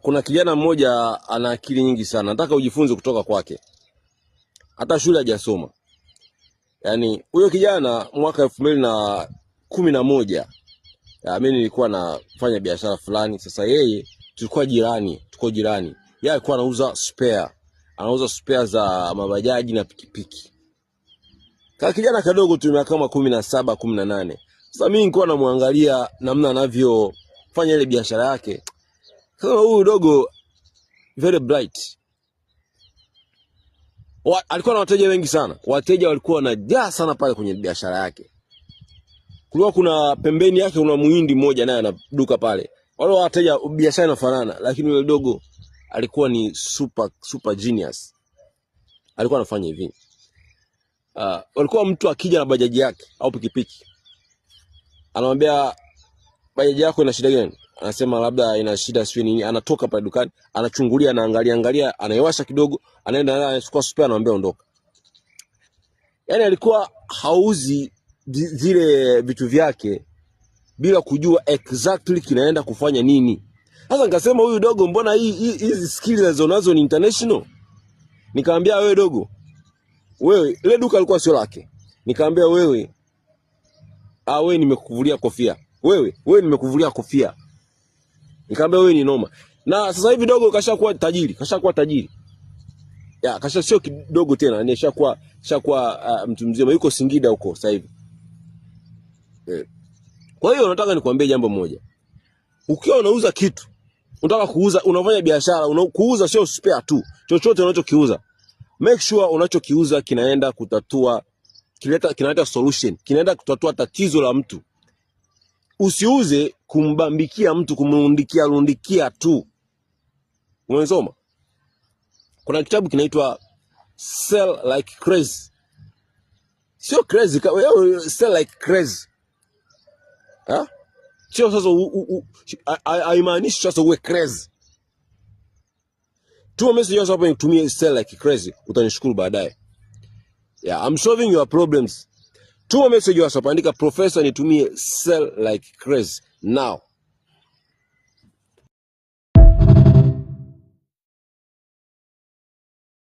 Kuna kijana mmoja ana akili nyingi sana, nataka ujifunze kutoka kwake. Hata shule hajasoma. Yaani huyo kijana mwaka 2011 mimi nilikuwa nafanya biashara fulani. Sasa yeye tulikuwa jirani, tuko jirani. Yeye alikuwa anauza spare, anauza spare za mabajaji na pikipiki. Kama kijana kadogo tu, miaka kama 17, 18. Sasa mimi nilikuwa namwangalia namna anavyofanya ile biashara yake. Sasa huyu dogo very bright. Alikuwa na wateja wengi sana. Wateja walikuwa wanajaa sana pale kwenye biashara yake. Kulikuwa kuna pembeni yake kuna muhindi mmoja naye ana duka pale. Wale wateja biashara inafanana, lakini yule dogo alikuwa ni super super genius. Alikuwa anafanya hivi. Walikuwa mtu akija na bajaji yake au pikipiki, anamwambia, "Bajaji yako ina shida gani?" Anasema labda ina shida sio nini, anatoka pale dukani, anachungulia, anaangalia angalia, anaiwasha kidogo, anaenda anachukua spare, anamwambia, "Ondoka." Yaani alikuwa hauzi zile vitu vyake bila kujua exactly kinaenda kufanya nini. Sasa nikasema, huyu dogo mbona hizi skills alizonazo ni international? Nikamwambia, "Wewe dogo, wewe," ile duka alikuwa sio lake. Nikamwambia, "Wewe, ah, wewe nimekuvulia kofia. Wewe, wewe nimekuvulia kofia." Nikamwambia, "Wewe ni noma." Na sasa hivi dogo kashakuwa tajiri, kashakuwa tajiri. Ya, kasha sio kidogo tena, ni kashakuwa mtu mzima, yuko Singida huko sasa hivi. Eh. Kwa hiyo nataka nikwambie jambo moja. Ukiwa unauza kitu, unataka kuuza, unafanya biashara, kuuza sio spare tu. Chochote unachokiuza, make sure unachokiuza kinaenda kutatua kinaleta solution, kinaenda kutatua tatizo la mtu. Usiuze kumbambikia mtu, kumrundikia rundikia tu. Umesoma? Kuna kitabu kinaitwa Sell Like Crazy. Sio crazy, sell like crazy. Ha? Sio sasa haimaanishi sasa uwe crazy. Tuma message hapo nitumie "sell like crazy", utanishukuru baadaye. Yeah, I'm solving your problems. Tuma message WhatsApp, andika "professor", nitumie "sell like crazy" now.